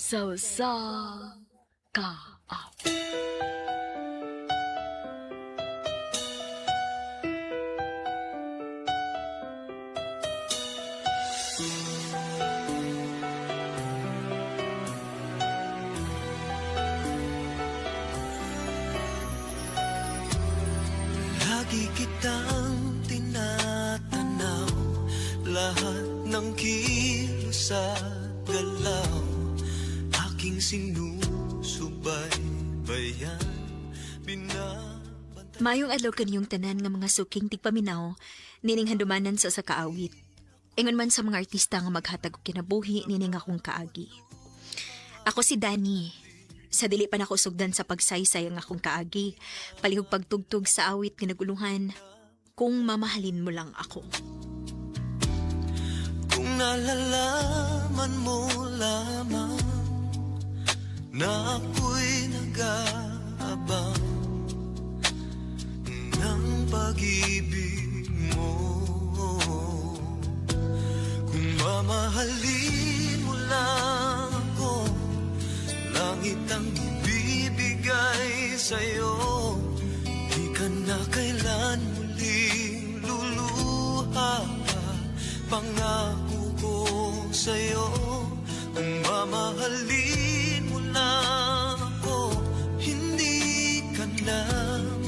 Sa usa ka awit. Lagi kitang tinatanaw, lahat ng kilos at galaw, aking sinusubaybayan, binabantay. Maayong adlaw kaniyong tanan nga mga suking tigpaminaw, nining handumanan sa usa ka awit. Ingon man sa mga artista nga maghatag og kinabuhi nining akong kaagi. Ako si Danny. Sa dili pa nako sugdan sa pagsaysay ang akong kaagi, palihog pagtugtog sa awit nga naguluhan, Kung Mamahalin Mo Lang Ako. Kung nalalaman mo lamang na ako'y nag-aabang ng pag-ibig mo. Kung mamahalin mo lang ako, langit ang ibibigay sa'yo. Di ka na kailan muling luluha pa, pangako ko sa'yo. Kung mamahalin mo lang ako, hindi ka na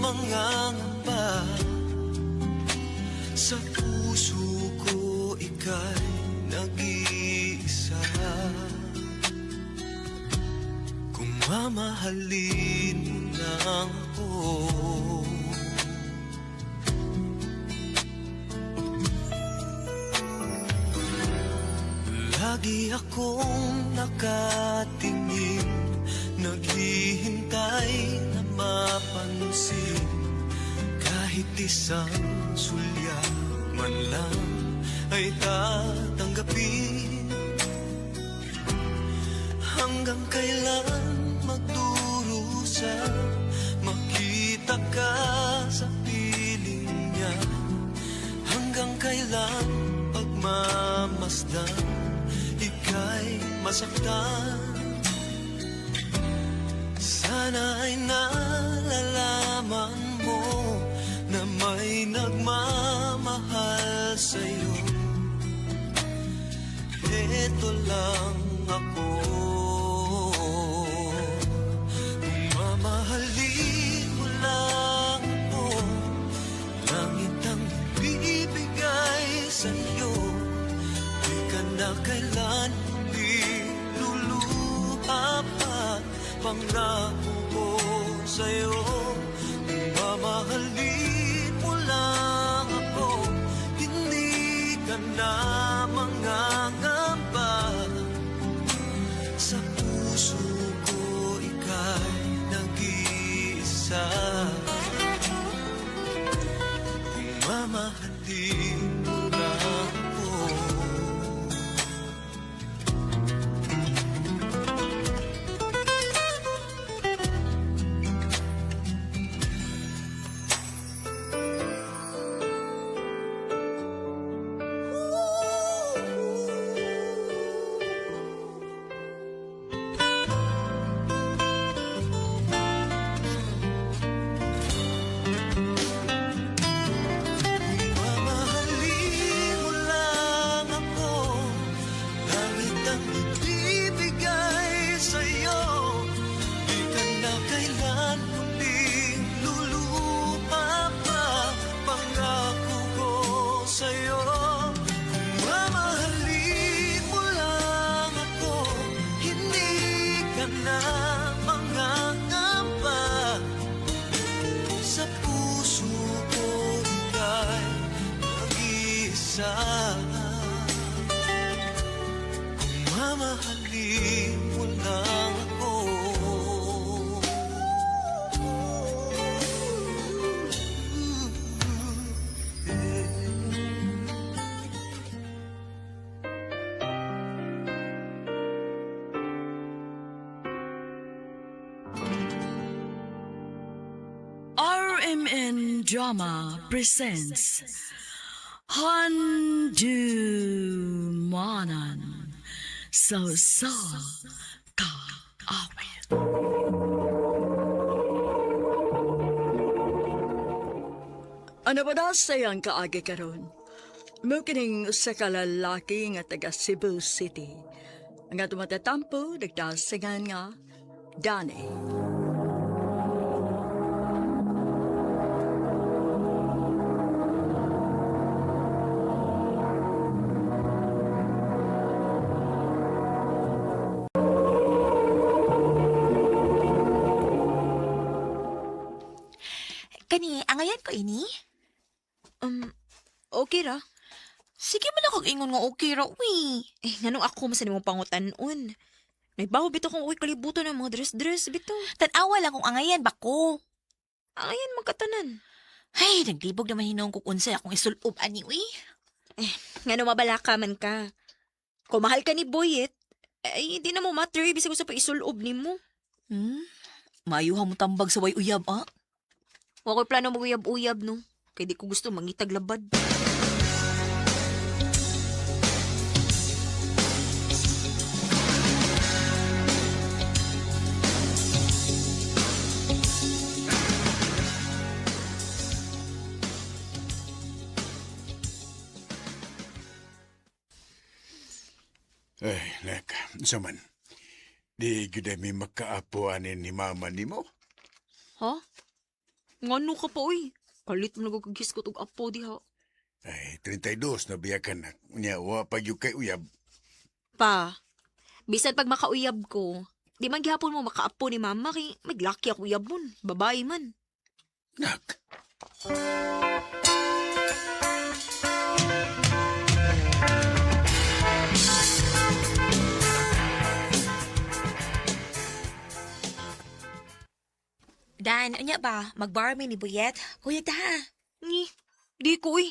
mangangamba. Sa puso ko ika'y nag-iisa. Kung mamahalin mo lang ako. Lagi akong nakatingin, naghihintay na mapansin. Kahit isang sulyap man lang ay tatanggapin. Hanggang kailan magdurusa, makita ka sa piling niya. Hanggang kailan pagmamasdan, ika'y masaktan. Sana ay nalalaman mo na may nagmamahal sa'yo. Ito lang ako. Kung mamahalin mo lang ako, langit ang ibibigay sa'yo. Di ka na kailan muling luluha pa, pangako ko sa'yo. Kung mamahalin mo lang ako, hindi ka na mangangamba. Sa puso ko ika'y nag-iisa. Kung mamahalin mo lang ako. Mamahalin mo lang ako, langit ang ibibigay sa'yo. Di ka na kailan muling luluha pa, pangako ko sa'yo. Kung mamahalin mo lang ako, hindi ka na mangangamba. Sa puso ko ika'y nag-iisa. Kung mamahalin mo lang ako. RMN Drama presents Handumanan sa usa ka Ano ba na sayang kaagi karon? Mo kining usa ka lalaki nga taga Cebu City. Nga tumatatampo, nagdasingan nga Danny. Kani, angayan ko ini? Okay ra. Sige man ako ingon nga okay ra, uy. Eh, nganong ako man sa nimong pangutan-on. Nagbaho bitaw kung uy kalibutan ng mga dress-dress bitaw. Tan-awa lang kung angayan ba ko. Angayan magkatanan. Ay, naglibog naman hinuong kung unsay akong isulob ani, uy. Ngano mabala ka man ka. Kung mahal ka ni Boyet, ay hindi na mo matter bisag sa paisulob nimo. Hmm? Mayuha mo tambag sa way uyab, ah. Wa ko'y plano maguyab-uyab no. Kay di ko gusto mangitag labad. Ay, nak, unsa man. Di gyud mi makaapo ani ni mama nimo. Ha? Ngano ka pa uy? Kalit mo nagkagiskot og apo diha. Ay, 32 na biya ka nak. Unya, wa pa gyud kay uyab. Pa, bisan pag makauyab ko, di man gihapon mo makaapo ni mama kay maglaki ako uyabon, babae man. Nak, Dan, unya ba? Mag-bar mi ni Buyet? Kuya ta, ha? Ni, di ko uy.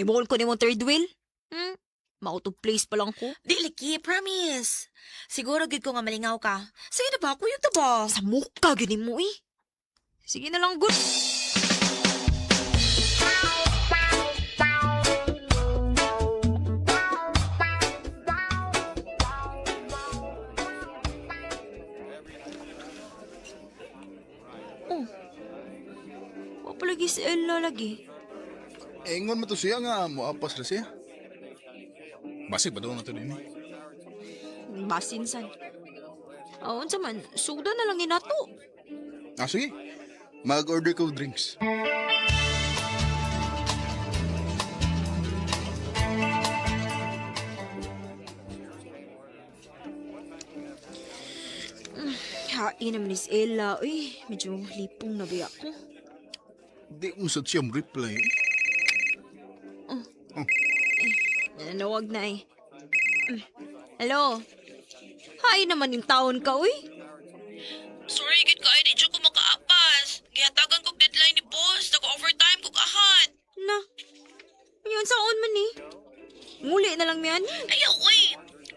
Imukon ko ni mong third wheel. Hmm? Ma-out of place pa lang ko. Di liki, promise. Siguro gid ko nga malingaw ka. Sige na ba, kuya ta ba? Sa mukha gini mo eh. Sige na lang, good. Oh. Wa pa lagi si Ella lagi. Ingon mo to siya nga, moapas ra siya. Basig ba doon na to din eh? Basin san. Oh, unsa man, sugdan na lang ni nato. Ah, sige. Mag-order ko drinks. Hain naman ni si Ella. Uy, medyo lipong na biya ko. Di mo sad siya mo reply. Nanawag na eh. Hello? Hi naman yung taon ka, uy. Sorry, gid ka ay di jud ko makaapas. Gihatagan kog deadline ni boss, nag-overtime kog ahad. Na, yun saon man eh. Nguli na lang miyan. Ayaw, uy.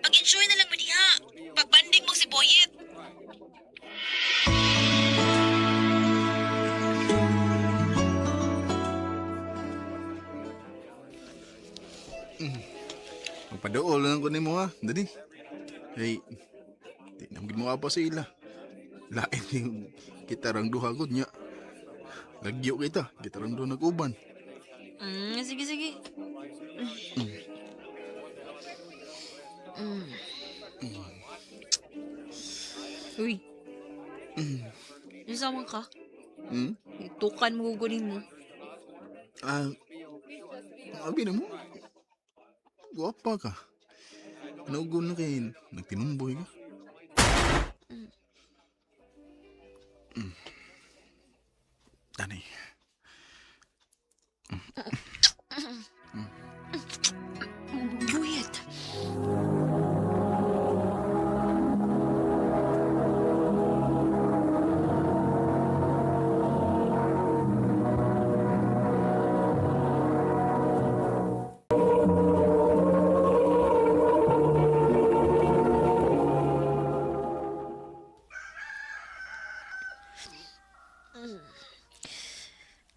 Pag-enjoy na lang mo diha. Pagbanding mo si Boyet. Magpadool lang ko nimo ha. Dali. Hey, di na mo apas sa ila. Lain yung kita rang duha gud nya. Lagyo kita, kita rang duha nag-uban. Sige, sige. Mm. Uy. Mm. man ka? Hmm? Itukan mo gugunin mo. Ah, abi na mo. Guwapa ka. Naugon na kay nagtinumboy ka. Mm. Tani. Buyet.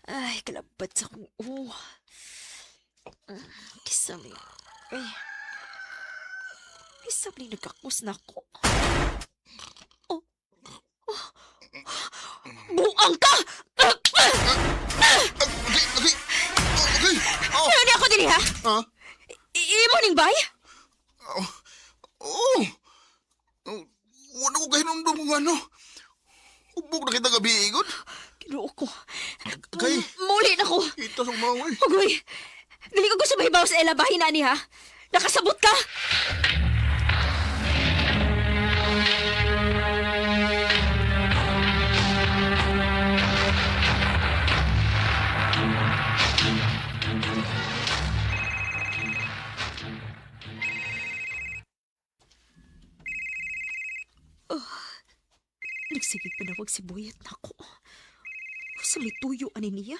Ay, kalabat sa akong uwa. Kisali. Ay. Kisali, nagkakus na ako. Oh. Oh. Buang ka! Okay, okay. ha? Ha? Imo ning bay? Oh. Oh. Wala ko kahinumdum kung ano. Ubog na kita gabi, igod. Ginoo ko. Kay, Muli na ko. kita sa mga oy. Ugoy, dili ko gusto mahibaw sa Ella bahin ani ha. Nakasabot ka. Oh, nagsigig panawag si Boyet nako. Sa may tuyo ani niya.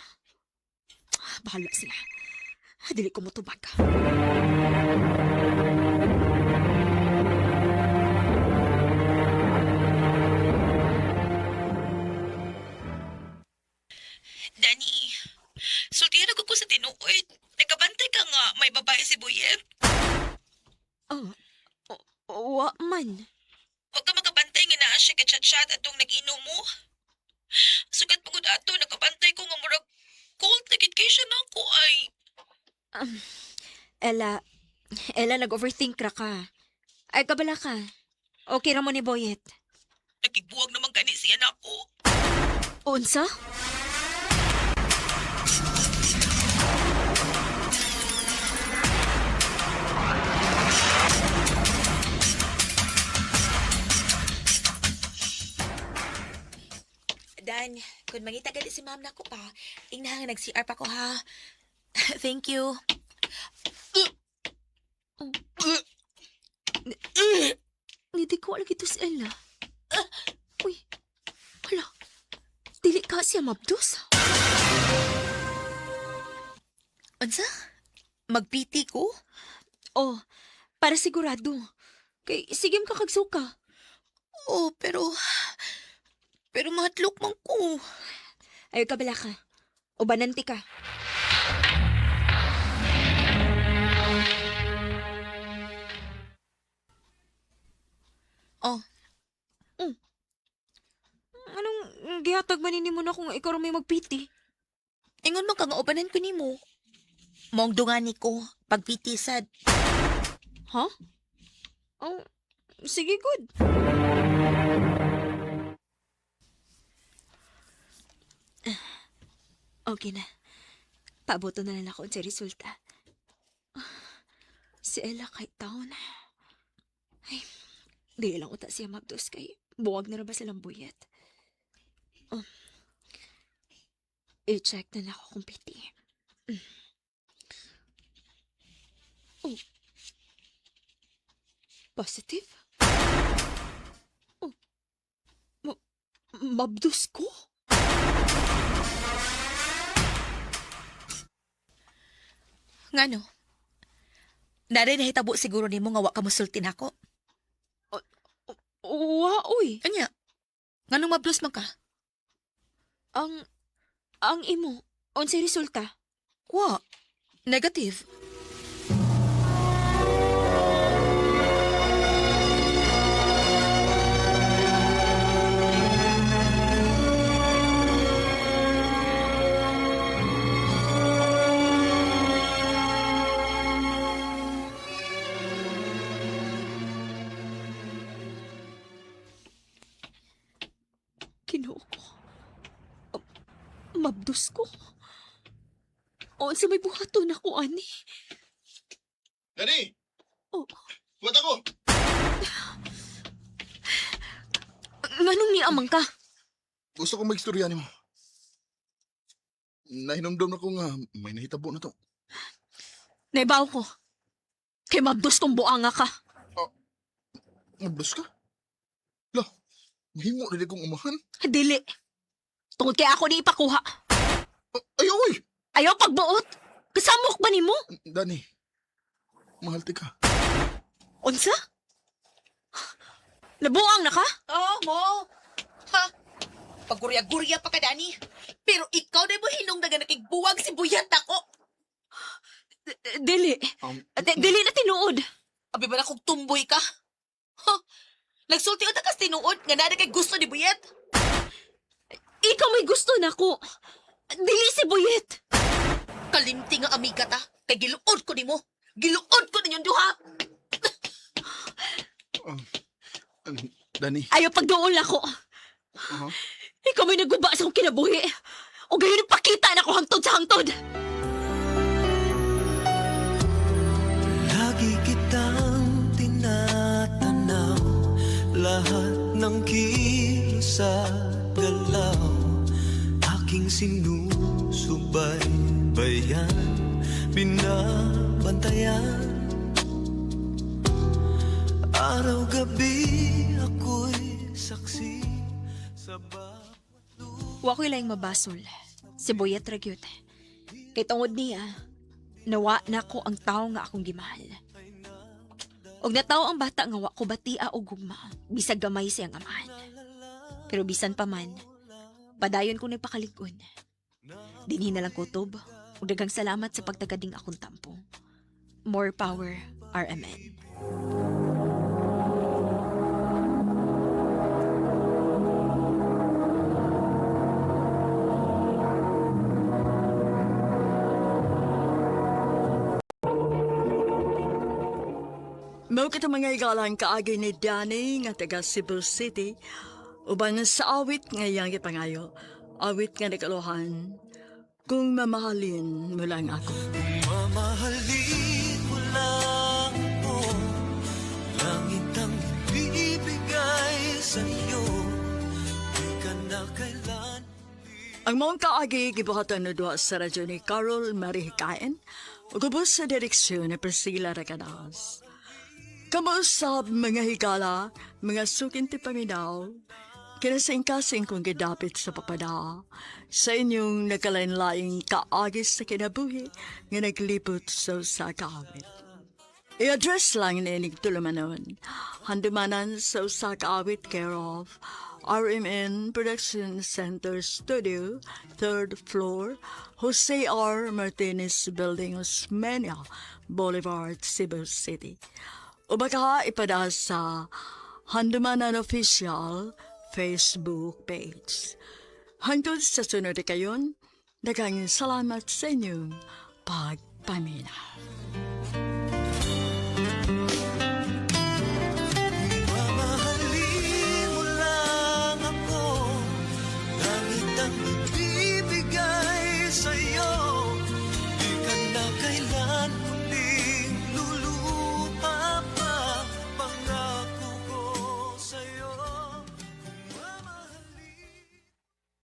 Bahala sila. Dili ko motubag. Danny, sultihan ako ko sa tinuod. Nagkabantay ka nga, may babae si Boyet. Oh, wa man. Huwag ka makabantay nga naa siya ka-chat-chat atong nag-inom mo. Sugat pagod ato, nakabantay ko nga murag cold na gid kay siya nako ay. Ella, Ella, nag-overthink ra ka. Ay, kabala ka. Okay ra mo ni Boyet. Nagigbuwag naman gani siya nako. Unsa? Dan, kung mangita gali si ma'am nako pa, ingna nga nag-CR pa ko ha. Thank you. Hindi ko alam ito si Ella. Uy, hala. Dili ka siya mabdos. Unsa? Magpiti ko? Oh, para sigurado. Kay, sige ka kagsuka. Oo, pero... Pero mahatlok man ko. Ay, kabala ka. O bananti ka. Oh. Mm. Anong gihatag man nimo na kung ikaw ra may magpiti? Ingon man ka nga ubanan ko nimo. Maong dungani ko, pagpiti sad. Ha? Oh, sige, good. Okay na. Paboto na lang ako sa resulta. Si Ella kay taon. Ay, di lang uta siya mabdos kay buwag na ra ba silang buyet. Oh. I-check na lang ako kung piti. Mm. Oh. Positive? Oh. Mabdos ko? Ngano? Nari nahitabo siguro nimo nga wa ka mosulti nako. Wa, uy. Anya? Nganong mablos man ka? Ang imo, unsay resulta? Wa. Negative. Ginoo ko. Mabdos ko. Unsa may buhaton ako ani? Dani! Oh. Buhat ako! Nganong niamang ka? Gusto kong magstorya nimo. Nahinumdum na ko nga may nahitabo na to. Naibaw ko. Kay mabdos tong buanga ka. Mablos ka? La, mahimo na di kong umahan. Dili. Tungod kay ako ni ipakuha. Ay, oy! Ayaw pagbuot. Kasamok ba nimo? Dani, mahal ti ka. Unsa? Nabuang na ka? Oh, mo. Ha? Pagurya-gurya pa ka, Dani. Pero ikaw na mo hinungdagan nakigbuwag si Buyat ako. Dili. Dili na tinuod. Abi ba na kung tumboy ka? Ha? Nagsulti ka kas tinuod nga naa na kay gusto ni Buyat. Ikaw may gusto na ko. Dili si Boyet. Kalimti nga amiga ta. Kay giluod ko nimo. Giluod ko ninyong duha. Dani. Ayaw pagduol ako. Uh-huh. Ikaw may naguba sa akong kinabuhi. O gayon pakita na ako hangtod sa hangtod. Lagi kitang tinatanaw, lahat ng kilos sa galaw, aking sinusubaybayan, binabantayan. Araw-gabi ako'y saksi sa bawat Wa ko'y laing mabasol. Si Boyet ra gyud. Kay tungod niya, nawa na ko ang tawo nga akong gimahal. Og natawo ang bata nga wa ko batia og gugma, bisag gamay siyang amahan. Pero bisan pa man, padayon ko nagpakalig-on. Dinhi na lang kutob, ug daghang salamat sa pagtagading akong tampo. More power, RMN. Mao kita mga igalang kaagi ni Danny nga taga Cebu City uban sa awit nga iyang gipangayo. Awit nga nakaluhan kung mamahalin mo lang ako. Mamahalin mo lang ako, langit ang ibibigay sa'yo. Di ka na kailan. Ang maong kaagi gibuhatan na duha sa radyo ni Carol Marihikain ug ubos sa direksyon ni Priscilla Recanas. Kamuusab mga higala, mga sukinti paminaw, kinasingkasing kong gidapit sa papada, sa inyong nagkalain-laing kaagi sa kinabuhi nga naglipot sa usa ka awit. I-address lang ni inig tulumanon. Handumanan sa usa ka awit care of RMN Production Center Studio, third floor, Jose R. Martinez Building, Osmeña Boulevard, Cebu City. O baka ipada sa Handumanan Official Facebook page. Hangtod sa sunod kayon, daghang salamat sa inyong pagpaminaw.